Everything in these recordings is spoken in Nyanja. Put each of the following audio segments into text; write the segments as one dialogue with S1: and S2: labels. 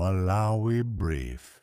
S1: Malawi Brief.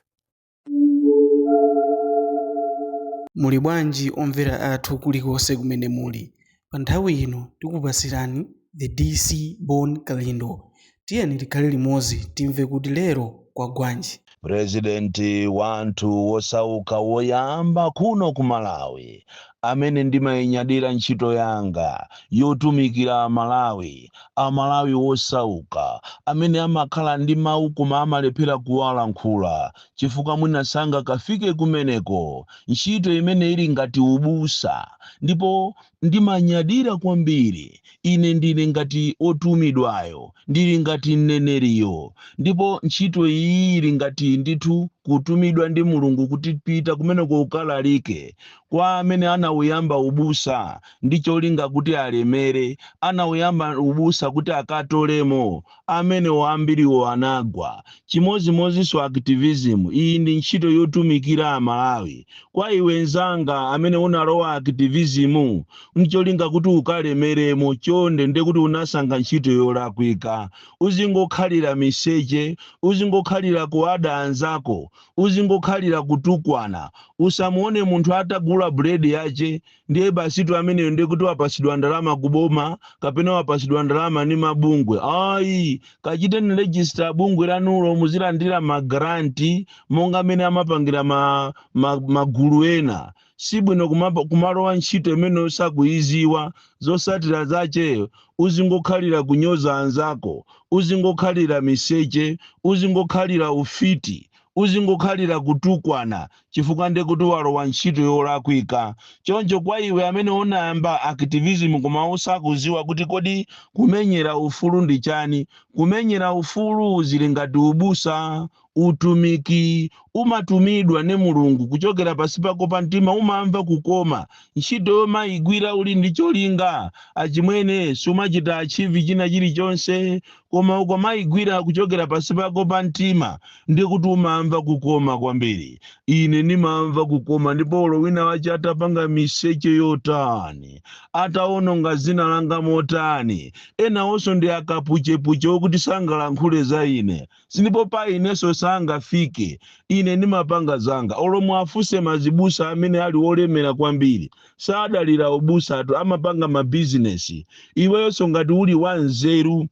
S2: Muli bwanji omvera athu kulikonse kumene muli? Pa nthawi ino tikupatsirani The DC Bon Kalindo. Tiyeni tikhale limodzi timve kuti lero kwagwanji.
S3: President wanthu wosauka woyamba kuno ku Malawi amene ndimayinyadira ntchito yanga yotumikira Amalawi, Amalawi wosauka amene amakhala ndi mawu koma amalephera kuwalankhula chifukwa mwina sangakafike kumeneko, ntchito imene ili ngati ubusa, ndipo ndimanyadira kwambiri. Ine ndili ngati otumidwayo, ndili ngati mneneriyo, ndipo ntchito iyi ili ngati ndithu kutumidwa ndi Mulungu kuti pita kumeneko ukalalike kwa amene anauyamba ubusa ndi cholinga kuti alemere, anauyamba ubusa kuti akatolemo, amenewo ambiriwo anagwa. Chimodzimodzinso activism, iyi ndi ntchito yotumikira Amalawi. Kwa iwe nzanga amene unalowa activism ncholinga kuti ukalemeremo, chonde, ndekuti unasankha ntchito yolakwika. Uzingokhalira miseche, uzingokhalira kuada anzako, uzingokhalira kutukwana. Usamuone munthu atagula buledi yache ndiye basitu ameneyo ndiye kuti wapasidwa ndalama kuboma kapena wapasidwa ndalama ndi mabungwe. Ayi, kachiteni register bungwe lanulo, muzilandira magranti monga amene amapangira magulu ena. Sibwino kumalowa ntchito imene usakuiziwa zosatira zache. Uzingokhalira kunyoza anzako, uzingokhalira miseche, uzingokhalira ufiti, uzingokhalira kutukwana, chifukwa ndiye kuti walowa ntchito yolakwika. Choncho kwa iwe amene unayamba activism koma usakuziwa kuti kodi kumenyera ufulu ndi chani, kumenyera ufulu zili ngati ubusa, utumiki. Umatumidwa ne Mulungu kuchokera pasi pako pa mtima, umamva kukoma ntchito yomayigwira uli ndi cholinga. Achimwene, sumachita achieve china chilichonse, koma ukamayigwira kuchokera pasi pako pa mtima ndi kuti umamva kukoma kwambiri. Ine ndimamva kukoma, ndipo olo wina wache atapanga miseche yotani, ataononga zina langa motani, enawonso ndi akapuchepuche okuti sangalankhule za ine, sindipo pa inenso sangafike. Ine ndimapanga zanga. Olo muafuse mazibusa amene ali olemera kwambiri, sadalira ubusatu, amapanga mabizinesi. Iweyonso ngati uli wanzeru,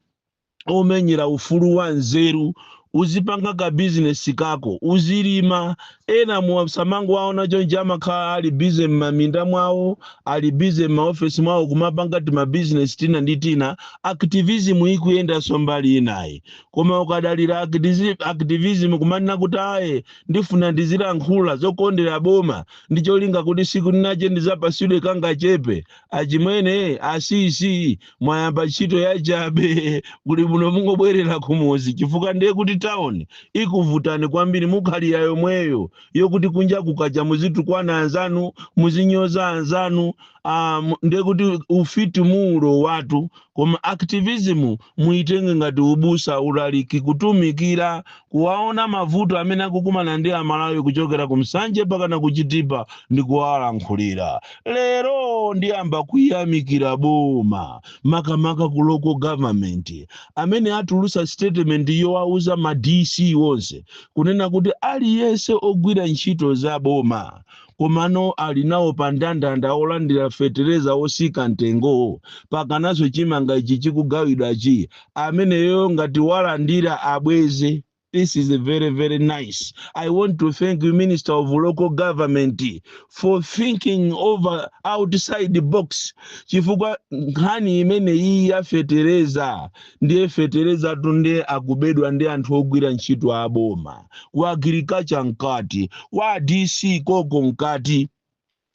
S3: omenyera ufulu wa nzeru, uzipanga ka bizinesi kako, uzilima. Ena musamangowaona chonchi, amakhala ali busy m'maminda mwawo, ali busy m'maofesi mwawo kumapanga timabizinesi tina ndi tina. Activism ikuyendanso mbali inayi. Koma ukadalira activism kumanena kuti aye, ndifuna ndizilankhula zokondera boma ndi cholinga kuti siku linache ndizapasidwe kangachepe, achimwene, asisi, mwayamba ntchito yachabe. Kuli muno mungobwerera kumuzi, chifukwa ndiye kuti town ikuvutani kwambiri. Mukhalira yomweyo yokuti kunja kukacha muzitukwana anzanu, muzinyoza anzanu, ndiye kuti ufiti muulo watu. Koma activism muitenge ngati ubusa, ulaliki, kutumikira, kuwaona mavuto amene akukumana ndi Amalawi kuchokera ku Msanje pakana kuchitipa ndi kuwalankhulira. Lero ndiyamba kuyamikira boma, makamaka ku local government amene atulusa statement yowauza ma DC wonse kunena kuti aliyense ogwira ntchito za boma komano ali nawo pa ndandanda olandira fetereza osika mtengo pakanaso chimanga ichi chikugawidwachi, ameneyo ngati walandira abweze. This is very, very nice. I want to thank you, Minister of Local Government, for thinking over outside the box, chifukwa nkhani imene iyi ya fetereza, ndiye fetereza tunde akubedwa ndi anthu ogwira ntchito aboma ku agriculture mkati, kwa DC koko mkati.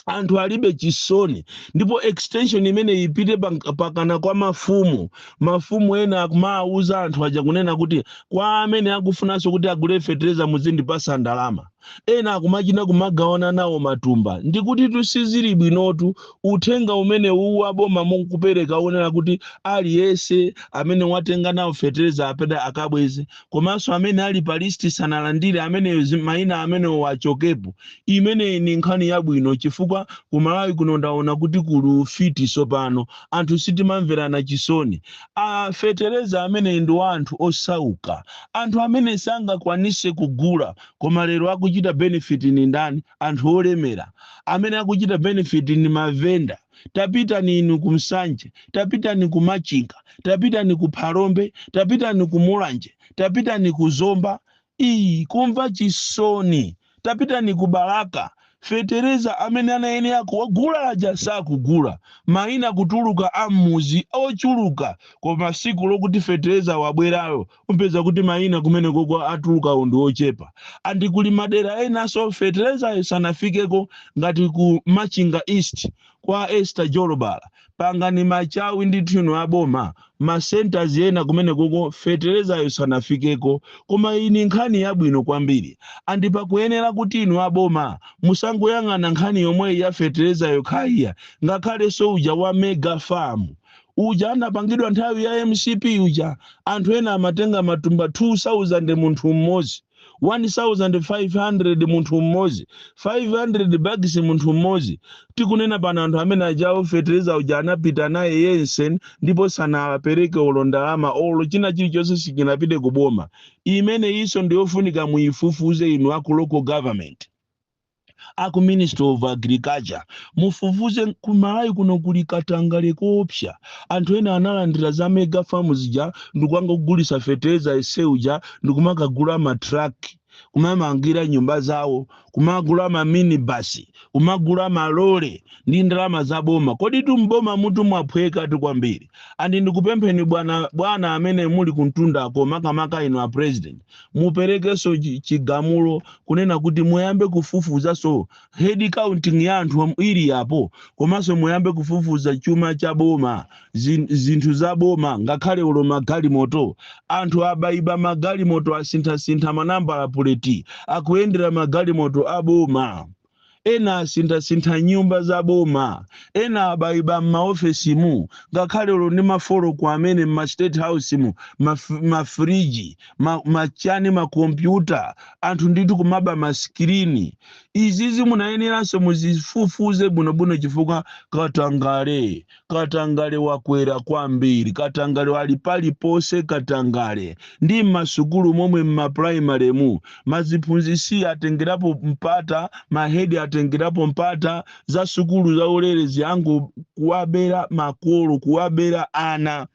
S3: Anthu alibe chisoni. Ndipo extension imene ipite pakana kwa mafumu. Mafumu ena akumawuza anthu aja kunena kuti kwa amene akufunanso kuti agule fetereza, muzindipasa ndalama. Ena akumachita kumagawana nawo matumba. Ndikuti tusizili bwinotu. Uthenga umene uwu aboma mukupereka onena kuti aliyense amene watenga nawo fetereza apeda akabweze, komanso amene ali pa list sanalandire amene mayina amenewo achokepo, imeneyi ni nkhani yabwino, chifukwa kuMalawi kuno ndaona kuti kuli ufiti. Sopano anthu sitimamverana chisoni. A fetereza amene ndi wa anthu osauka, anthu amene sangakwanise kugula, koma lero akuchita benefit ni ndani? Anthu olemera. Amene akuchita benefit ni mavenda. Tapitani inu ku Msanje, tapitani ku Machinga, tapitani ku Phalombe, tapitani ku Mulanje, tapitani ku Zomba, iyi kumva chisoni, tapitani ku Balaka. Fetereza amene anayenera kuwagula aja sakugula, mayina kutuluka ammuzi ochuluka, koma siku lokuti fetereza wabwerayo umpeza kuti mayina kumene koko atulukawo ndi ochepa. And kuli madera enanso feterezayo sanafikeko, ngati ku Machinga East kwa Esther Jolobala. Pangani machawi ndithu inu aboma, ma centers ena kumene koko feterezayo sanafikeko. Koma iyi nkhani yabwino kwambiri, and pakuyenera kuti inu aboma musangoyang'ana nkhani yomwe ya feterezayo khaiya, ngakhalenso uja wa mega farm uja anapangidwa nthawi ya MCP uja, anthu ena amatenga matumba 2000 munthu mmodzi, 1500 munthu mmodzi, 500 bags munthu mmodzi. Tikunena pano anthu amene ajawo fetereza uja anapita naye yense, ndipo sanapereke olo ndalama, olo china chilichonse sichinapite kuboma. Imene iso ndiyofunika muyifufuze inu aku local government, aku Ministry of Agriculture, mufufuze. Kumalawi kuno kuli katangale koopsa. Anthu ena analandira za mega farm zija ndikungogulisa fetereza eseuja, ndikumakagula matraki, kumamangira nyumba zawo, kumagula maminibasi, kumagula malole ndi ndalama za boma. Kodi tumboma mutu mwaphweka tu kwambiri. And ndikupempheni bwana, bwana amene muli kuntundako, makamaka inu a president, muperekenso chigamulo kunena kuti muyambe kufufuzaso head counting ya anthu ili apo, komanso muyambe kufufuza chuma cha boma, zinthu za boma, ngakhale ulo magalimoto. Anthu abayiba magalimoto, asinthasintha manambala puleti, akuyendera magalimoto a boma. Ena asinthasintha nyumba za boma, ena abayiba m'maofesimu, ngakhale ulo ndi mafoloko amene m'ma State House mu mafriji, machani, makompyuta, anthu ndithu kumaba maskirini. Izizi munayeneranso muzifufuze bwinobwino, chifukwa katangale, katangale wakwera kwambiri. Katangale ali paliponse. Katangale ndi m'masukulu momwe, m'maprimary mu maziphunzisi atengerapo mpata, mahedi atengerapo mpata. Za sukulu za ulere ziyango kuwabera makolo, kuwabera ana.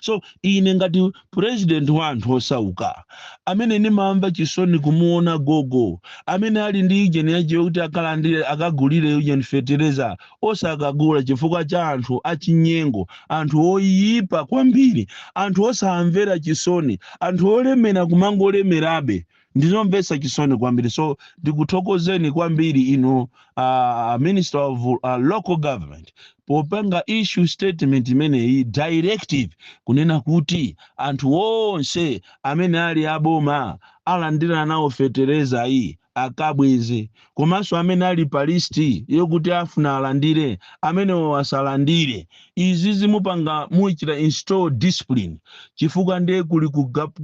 S3: So ine ngati president wa anthu osauka amene ndimamva chisoni kumuona gogo amene ali ndi ijeni yajiwe kuti akalandire, akagulire ujeni fetereza, osakagula chifukwa cha anthu achinyengo, anthu oyipa kwambiri, anthu osamvera chisoni, anthu olemera kumangolemerabe, ndizomvetsa chisoni kwambiri. So ndikuthokozeni kwambiri inu Minister of Local Government popanga issue statement imeneyi, directive, kunena kuti anthu onse amene ali aboma alandira nawo fetereza iyi akabweze, komanso amene ali pa list yokuti afuna alandire amenewo asalandire. Izi zimupanga muchita install discipline, chifukwa ndiye kuli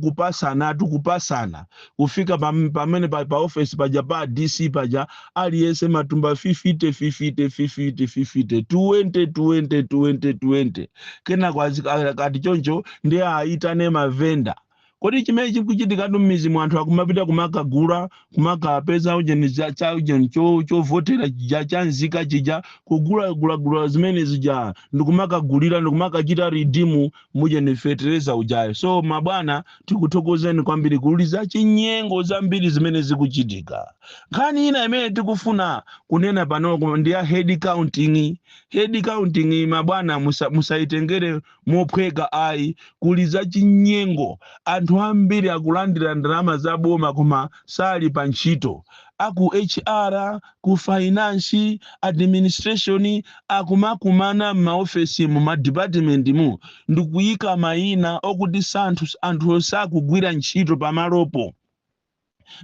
S3: kupasanatu, kupasana kufika pamene pa office paja pa DC paja, aliyense matumba 50 50 50 50, 20 20 20 20. Kenako akati choncho ndiye aitane mavenda. Kodi chimene chikuchitikatu m'mizi mu, anthu akumapita kumakagula, kumakapeza ujeni cha ujeni chovotera chija cha nzika chija, kugulagulagula zimene zija ndikumakagulira, ndikumakachita redeem mujeni fetereza ujayo. So mabwana, tikuthokozeni kwambiri. Kuli za chinyengo zambiri zimene zikuchitika. Nkhani ina imene tikufuna kunena pano ndi ya head counting. Head counting, mabwana, musaitengere mophweka ayi. Kuli za chinyengo. Anthu ambiri akulandira ndalama za boma koma sali pa ntchito. Aku HR, ku finance, administration akumakumana m'maofesi, mu madepartment mu, ndikuyika mayina okuti santhu anthu sakugwira ntchito pamalopo.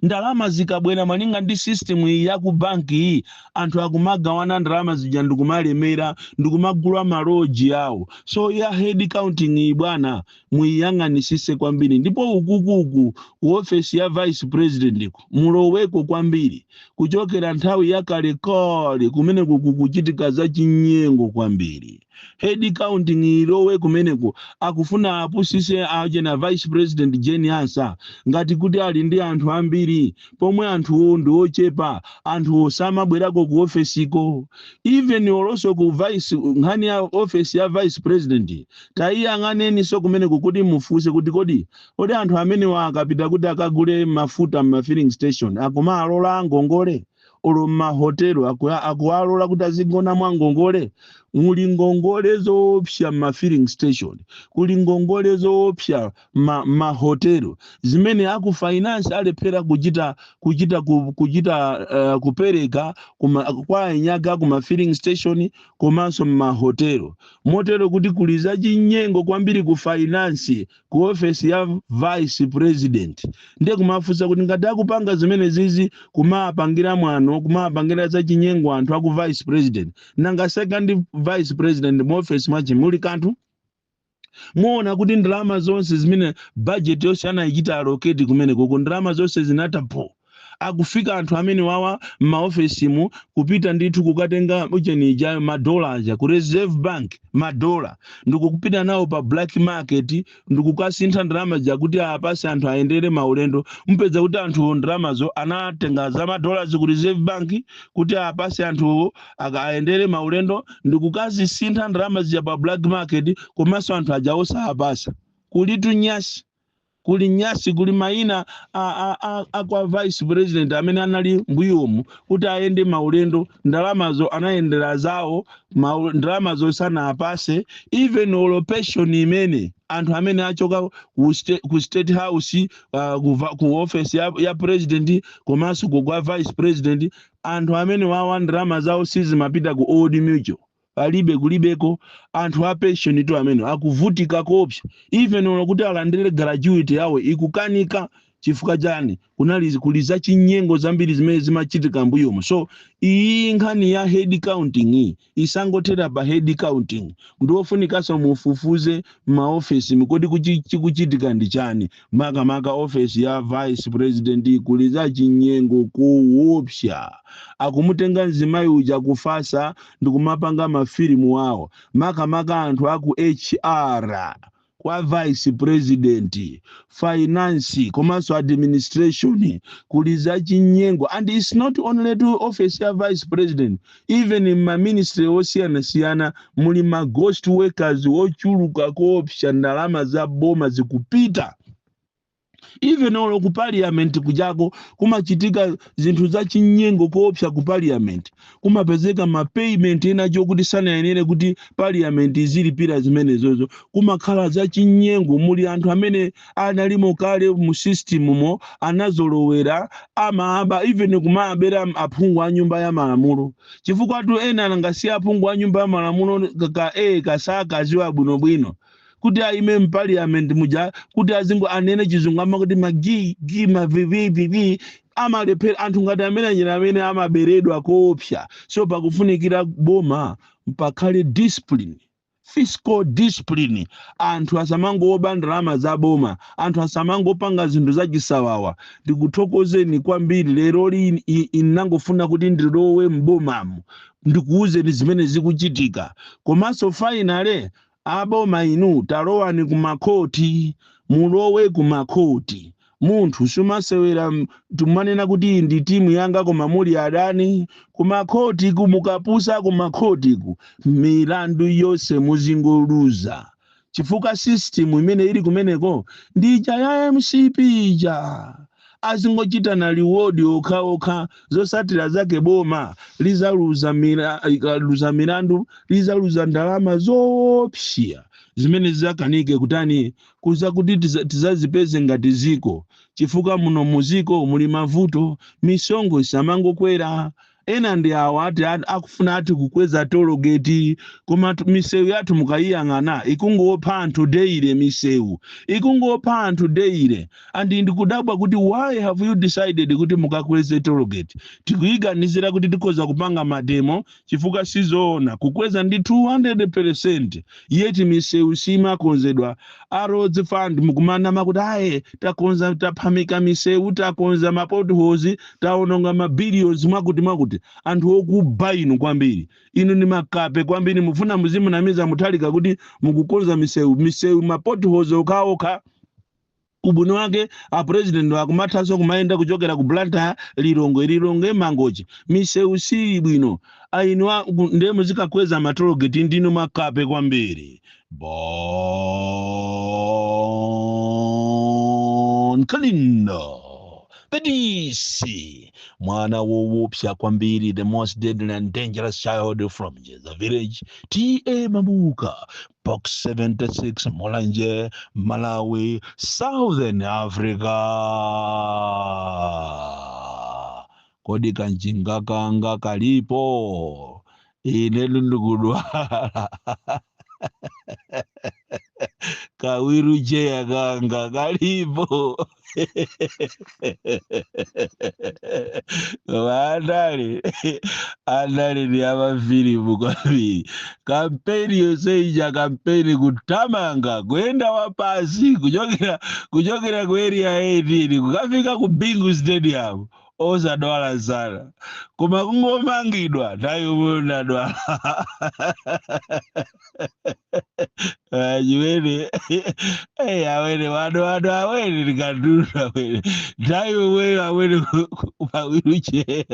S3: Ndalama zikabwera malinga ndi system iyi ya ku banki iyi, anthu akumagawana ndalama zija ndikumalemera, ndikumagula maloji awo. So ya head counting iyi, bwana, muyiyang'anisise kwambiri. Ndipo ukukuku ku ofesi ya vice president ku muloweko kwambiri. Kuchokera nthawi yakalekale kumene kukuchitika za chinyengo kwambiri. Head counting ilowe kumeneko. Akufuna apusise achena Vice President Jane Ansah ngati kuti ali ndi anthu ambiri, pomwe anthuwo ndi ochepa. Anthuwo samabwerako ku ofesiko. Even olonso ku vice, nkhani ya ofesi ya vice president, taiyang'aneninso kumeneko kuti mufunse kuti kodi anthu amenewa akapita kuti akagule mafuta m'ma filling station, akumalola ngongole? Olo m'mahotelo akuwalola kuti azigona mwa ngongole? Muli ngongole zoopsa m'ma filling station, kuli ngongole zoopsa m'mahotelo zimene aku finance alephera kuchita kupereka kwa enyaga kuma filling station komanso m'mahotelo. Motero kuti kuli zachinyengo kwambiri ku finance, ku ofesi ya vice president. Ndiye kumafunsa kuti ngati akupanga zimene zizi, kumapangira mwano, kumapangira zachinyengo anthu aku vice president, nanga second vice president mu ofesi mwache muli kanthu? Muona kuti ndalama zonse zimene budget yonse anayichita allocate kumene koko, ndalama zonse zinatapo. Akufika anthu amene wawa m'maofesimu kupita ndithu kukatenga uchenija, madola aja ku Reserve Bank, madola ndikukupita nawo pa black market, ndikukasintha ndalama jakuti apase anthu ayendere maulendo. Mpeza kuti anthu ndalamazo anatenga za madollars ku Reserve Bank kuti apase anthu ayendere maulendo, ndikukazisintha ndalama zija pa black market, komanso anthu aja osapasa. Kulitu nyasi, kuli nyasi, kuli mayina a kwa vice president amene anali mbuyomu kuti ayende maulendo, ndalamazo anayendera zawo, ndalamazo sanapase. Even olo pension imene anthu amene achoka ku State House, ku office ya president komanso ku kwa vice president, anthu amene wawa ndalama zawo sizimapita ku Old Mutual, palibe, kulibeko. Anthu a pension tu amene akuvutika kopsa, even olo kuti alandire gratuity yawo ikukanika. Chifukwa chani? Kunali kuli za chinyengo zambiri zimene zimachitika mbuyomo. So iyi nkhani ya head counting iyi isangothera pa head counting. Ndiwofunikanso mufufuze maofesi kodi chikuchitika ndi chani. Makamaka ofesi ya vice president kuli za chinyengo kuopsa. Akumutenga mzimayi uja kufasa ndikumapanga mafilimu awo. Makamaka anthu aku HR kwa vice president, finance komanso administration, kuli za chinyengo. And it's not only to office ya vice president, even ma ministry osiyanasiyana muli ma ghost workers ochuluka koopsa. Ndalama za boma zikupita. Even olo ku parliament kujako kumachitika zinthu za chinyengo koopsa. Ku parliament kumapezeka ma payment ena chokuti sanayenere kuti parliament izilipira zimenezozo. Kumakhala za chinyengo. Muli anthu amene analimo kale mu system mo, anazolowera, amaaba, even kumaabera aphungu a nyumba ya malamulo, chifukwa tu ena angasiya aphungu a nyumba ya malamulo ka kasakaziwa bwinobwino kuti aime mparliament muja kuti azingo anene chizungu, amakuti magi gi mavivivivi, amalephera. Anthu ngati amene anyera amene amaberedwa koopsa. So pakufunikira boma pakhale discipline, fiscal discipline. Anthu asamangoba ndalama za boma, anthu asamangopanga zinthu zachisawawa. Ndikuthokozeni kwambiri. Lero li inangofuna kuti ndilowe mbomamo ndikuwuzeni zimene zikuchitika. Komanso finally, aboma inu, talowani kumakhoti, mulowe kumakhoti. Munthu sumasewera tumanena kuti iyi ndi timu yanga koma muli adani. Kumakhoti kumukapusa, kumakhotiku milandu yonse muzingoluza, chifukwa system imene ili kumeneko ndija ya MCP ija, azingochita na reward okhaokha. Zosatira zake boma lizaluza luza milandu, lizaluza ndalama zoopsa zimene zizakanike kutani kuza kuti tizazipeze ngati ziko, chifukwa muno muziko muli mavuto. Misonkho isamangokwera. Ena ndi awa ati akufuna ati kukweza tologeti, koma misewu yathu mukayiyang'ana ikungopha anthu daily, misewu ikungopha anthu daily. And ndikudabwa kuti why have you decided kuti mukakweze tologeti? Tikuyiganizira kuti tikhoza kupanga mademo, chifukwa sizoona kukweza ndi 200%, yet misewu simakonzedwa. A Roads Fund mukumanama kuti aye, takonza, taphamika misewu, takonza ma potholes, taononga ma billions, mwakuti mwakuti. Anthu okuba inu kwambiri, inu ni makape kwambiri. Mufuna muzimunamiza Muthalika kuti mukukonza misewu, misewu ma potholes okhaokha. Ubwino wake a president akumathanso kumayenda kuchokera ku Blantyre, Lilongwe, Lilongwe Mangochi, misewu sili bwino. Ainu ndiye muzikakweza matologeti, ndinu makape kwambiri. Bon Kalindo, the DC, mwana woopsa kwambiri, the most deadly and dangerous child from the village, T.A. Mabuka, Box 76, Mulanje, Malawi, Southern Africa. Kodi kanjinga kanga kalipo? Ine ndikudwala, ka wheelchair kanga kalipo? Koma andale, andale ndi amafilimu kwambiri. Kampeni yonse ija, kampeni kutamanga, kuyenda wapasi kuchokera ku Area 18 kukafika ku Bingu Stadium, osadwala sana, koma kungomangidwa nthawi yomwe unadwala chimene awene wano wano awene ndikatunda awene nthawi yomweyo awene pa wheelchair.